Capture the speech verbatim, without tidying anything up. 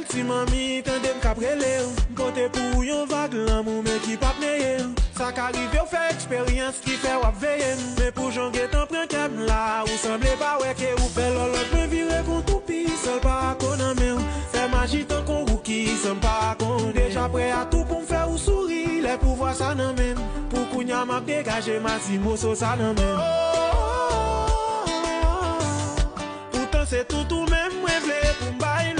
Ti manmi, tande m k ap rele w. M pote pou ou yon vag lanmou, men ki p ap neye w. Sa ka rive w fè eksperyans ki fè w ap veye m. Men pou jan w gentan pran kè m la, ou sanble pa wè ke ou fè lòlòt mwen vire kon toupi. Sèl pa akò nan men w, fè maji tankou wouki. San m pa akò, deja prè a tou pou m fè ou souri. Lè pouvwa sa nan men m, pou kounya m ap degaje m a ti moso sa nan men m. Poutan se tout ou menm mwen vle pou m bay